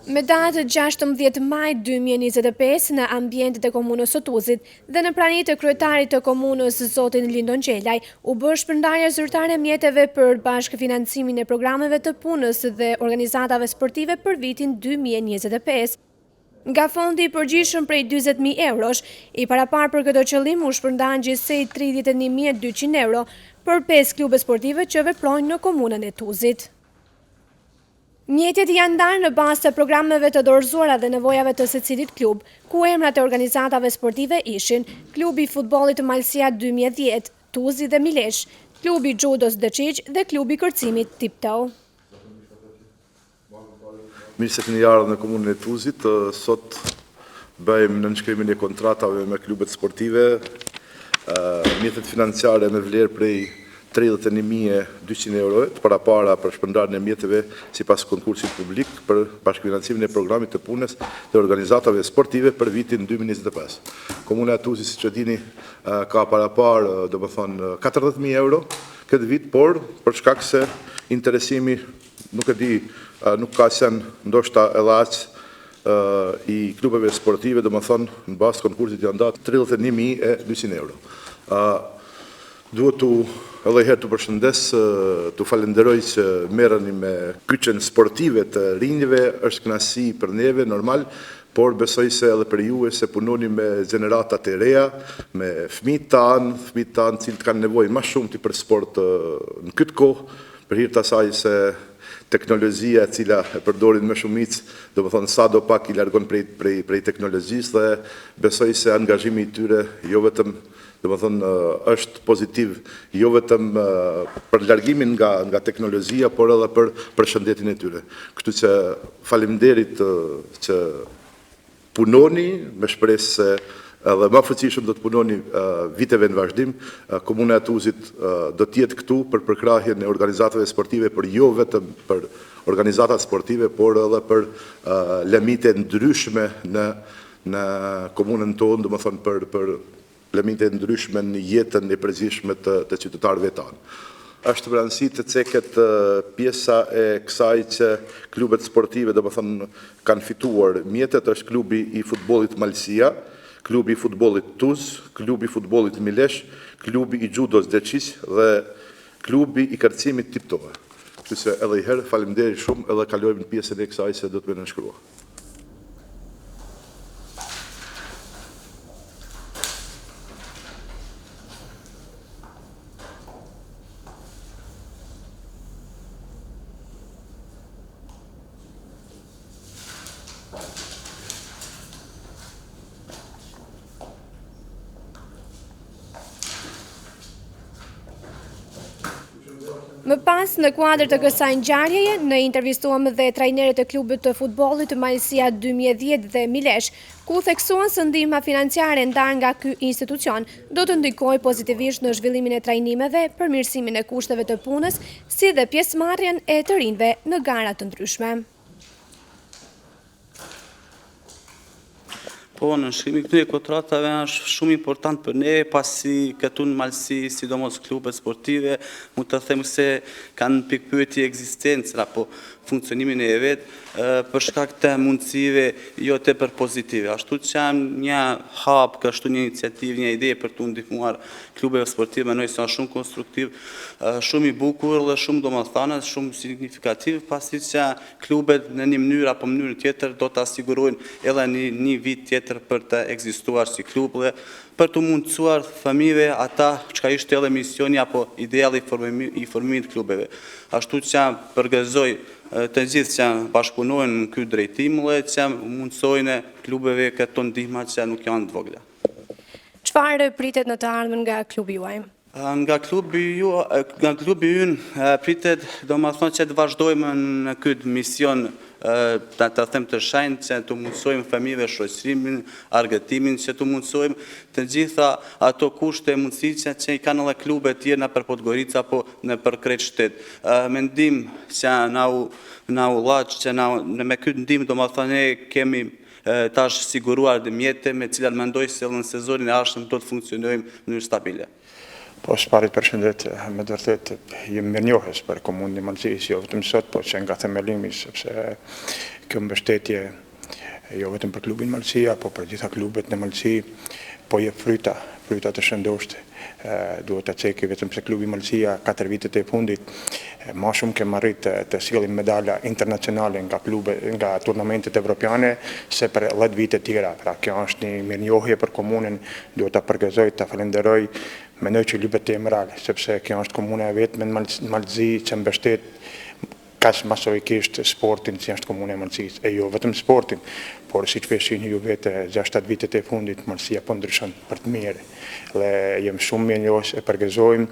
Me datë 16 maj 2025 në ambientet e komunës së Tuzit dhe në prani të kryetarit të komunës zotin Lindon Gjelaj, u bë shpërndarja zyrtare e mjeteve për bashkëfinancimin e programeve të punës dhe organizatave sportive për vitin 2025. Nga fondi i përgjithshëm prej 40.000 eurosh, i paraparë për këtë qëllim u shpërndanë gjithsej 31.200 euro për 5 klube sportive që veprojnë në komunën e Tuzit. Mjetet janë ndarë në bazë të programeve të dorëzuara dhe nevojave të secilit klub, ku emrat e organizatave sportive ishin Klubi i Futbollit Malësia 2010, Tuzi dhe Milesh, Klubi i Xhudos Deçiq dhe Klubi i Kërcimit Tiptoe. Mirë se keni ardhur në komunën e Tuzit. Sot bëjmë nënshkrimin e kontratave me klubet sportive, mjetet financiare me vlerë prej 31.200 euro të parapara për shpërndarjen e mjeteve sipas konkursit publik për bashkëfinancimin e programit të punës të organizatave sportive për vitin 2025. Komuna e Tuzit, siç e dini, ka paraparë, domethënë, 40.000 euro këtë vit, por për shkak se interesimi nuk e di, nuk ka qenë ndoshta edhe aq i klubeve sportive, domethënë, në bazë të konkursit janë nda 31.200 euro. Duhet tu edhe herë të përshëndes, të falenderoj që merreni me kyçen sportive të rinjve, është kënaqësi për neve, normal, por besoj se edhe për juve se punoni me gjeneratat e reja, me fëmijët tanë, fëmijët tanë cilët kanë nevojë më shumë për sport në këtë kohë, për hir të asaj se teknologjia e cila e përdorin me shumicë, domethënë sado pak i largon prej prej prej teknologjisë dhe besoj se angazhimi i tyre jo vetëm domethënë është pozitiv jo vetëm për largimin nga nga teknologjia, por edhe për për shëndetin e tyre. Kështu që faleminderit që punoni, me shpresë se edhe më fuqishëm do të punoni viteve në vazhdim. Komuna e Tuzit do të jetë këtu për përkrahjen e organizatave sportive, por jo vetëm për organizatat sportive, por edhe për lëmite ndryshme në në komunën tonë, domethënë për për lëmite ndryshme në jetën e përgjithshme të, të qytetarëve tanë. Është me rëndësi të ceket pjesa e kësaj që klubet sportive, domethënë, kanë fituar mjetet, është klubi i futbollit Malësia, klubi i futbollit Tuz, klubi i futbollit Milesh, klubi i xhudos Deçiq dhe klubi i kërcimit Tiptoe. Kështu që edhe një herë faleminderit shumë edhe kalojmë në pjesën e kësaj se do të më nënshkrua. Më pas, në kuadër të kësaj ngjarjeje, ne intervistuam dhe trajnerët e klubit të futbollit Malësia 2010 dhe Milesh, ku theksuan se ndihma financiare ndarë nga ky institucion do të ndikojë pozitivisht në zhvillimin e trajnimeve, përmirësimin e kushteve të punës, si dhe pjesëmarrjen e të rinjve në gara të ndryshme. Po, nënshkrimi i këtyre kontratave është shumë important për ne, pasi këtu në Malësi, sidomos klubet sportive, mund të them se kanë pikëpyetje ekzistencën apo funksionimin e vet, për shkak të mundësive jo tepër pozitive. Ashtu që një hap, kështu një iniciativë, një ide për të ndihmuar klubeve sportive, mendoj se është shumë konstruktiv, shumë i bukur dhe shumë domethënës, shumë signifikativ, pasi që klubet në një mënyrë apo mënyrë tjetër do ta sigurojnë edhe një, një vit tjetër për të ekzistuar si klub dhe për të mundësuar fëmijëve ata çka ishte edhe misioni apo ideali i formimit të klubeve. Ashtu që përgëzoj të gjithë që bashkëpunojnë në këtë drejtim dhe që mundësojnë klubeve këto ndihma që nuk janë të vogla. Çfarë pritet në të ardhmen nga klubi juaj? Nga klubi ju, nga klubi ynë pritet, domethënë që të vazhdojmë në këtë mision ta ta them të shenjtë që të mundësojmë fëmijëve shoqërimin, argëtimin, që të mundësojmë të gjitha ato kushte e mundësi që, që i kanë edhe klubet tjerë nëpër Podgorica apo nëpër krejt shtet. Me ndihmë që na u na u dha që na me këtë ndihmë domethënë ne kemi tash siguruar dhe mjete me cilat mendoj se edhe në sezonin e ardhshëm do të funksionojmë në mënyrë stabile. Po së pari përshëndetje, me të vërtetë jemi mirënjohës për Komunën e Malësisë, jo vetëm sot, po që nga themelimi, sepse kjo mbështetje jo vetëm për klubin Malësia, po për gjitha klubet në Malësi, po jep fryta, fryta të shëndoshtë. Duhet ta ceki vetëm se klubi Malësia katër vitet e fundit ma shumë kem arrit të sjellim medala internacionale nga klube, nga turnamentet evropiane se për 10 vite tjera. Pra kjo është një mirënjohje për komunën, duhet ta përgëzoj, ta falenderoj, mendoj që lypet emra, sepse kjo është komuna e vetme në Mal të Zi që mbështet kaq masovikisht sportin si është komuna e Malësisë, e jo vetëm sportin, por siç po e shihni ju vetë 6-7 vitet e fundit Malësia po ndryshon për të mirë dhe jem shumë mirënjohës e përgëzojmë.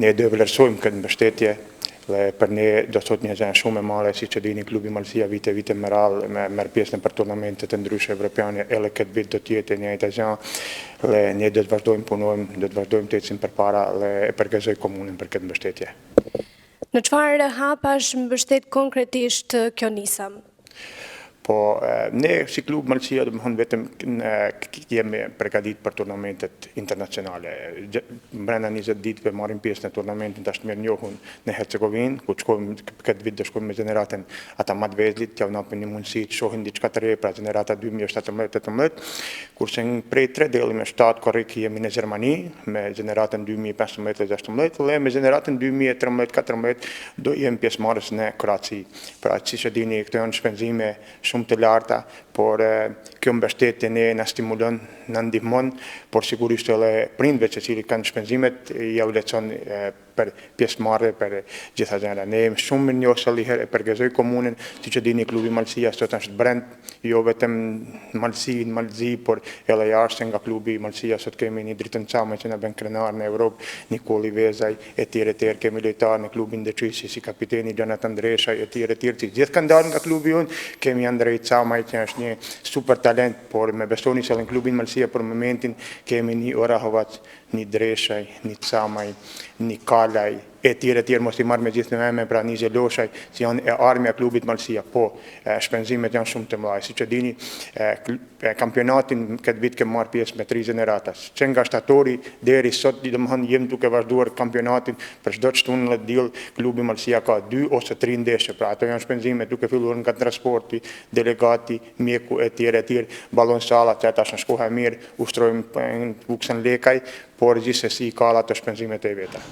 Ne do e vlerësojmë këtë mbështetje dhe për ne do të thotë një gjë shumë e madhe, siç e dini klubi Malësia vite vite me radhë me merr pjesë nëpër turnamente të ndryshme evropiane, edhe këtë vit do të jetë e njëjta gjë dhe ne do të vazhdojmë punojmë, do të vazhdojmë të ecim përpara dhe e përgëzoj komunën për këtë mbështetje. Në çfarë hapash mbështet konkretisht kjo nismë? Po, ne si klub Malësia, domethënë vetëm jemi përgatit për turnamentet internacionale. Brenda 20 ditëve marrim pjesë në turnamentin tash të mirënjohun në Hercegovinë, ku shkojmë këtë vit do shkojmë me gjeneratën ata më të vegjlit, t'jau japim një mundësi të shohin diçka të re, pra gjenerata 2017-18, kurse prej 3 deri me 7 korrik jemi në Gjermani me gjeneratën 2015-16 dhe me gjeneratën 2013-14 do jemi pjesëmarrës në Kroaci. Pra, siç e dini, këto janë shpenzime shumë të larta, por kjo mbështetje ne na stimulon, na ndihmon, por sigurisht edhe prindve që cilët kanë shpenzimet jau lehtëson për pjesëmarrje për gjitha gjëra. Ne jemi shumë mirënjohës edhe një herë e përgëzoj komunën, siç e dini klubi Malësia sot është brand, jo vetëm në Malësi, në Mal të Zi, por edhe jashtë nga klubi Malësia sot kemi një Driton Camaj që na bën krenar në Evropë, Nikolli Vezaj, etj etj, kemi lojtarë në klubin Deçishi si kapiteni Jonathan Dreshaj etj etj, të gjithë kanë dalë nga klubi ynë, kemi Andrej Camaj që është një super talent, por më besoni se edhe në klubin Malësia për momentin kemi një Orahovac, një Dreshaj, një Camaj, një Kalaj, etj etj, mos i marr me gjithë në emër, pra një Gjeloshaj, që janë e ardhmja e klubit Malësia, po, shpenzimet janë shumë të mëdha, siç e dini, kampionatin këtë vit kem marrë pjesë me tri gjenerata. Që nga shtatori deri sot, domethënë jemi duke vazhduar kampionatin për çdo të shtunë dhe të diell, klubi Malësia ka dy ose tri ndeshje. Pra ato janë shpenzime duke filluar nga transporti, delegati, mjeku etj etj, ballon salla që tash është koha e mirë, ushtrojmë në Vuksan Lekaj, por gjithsesi ka edhe ato shpenzimet e veta.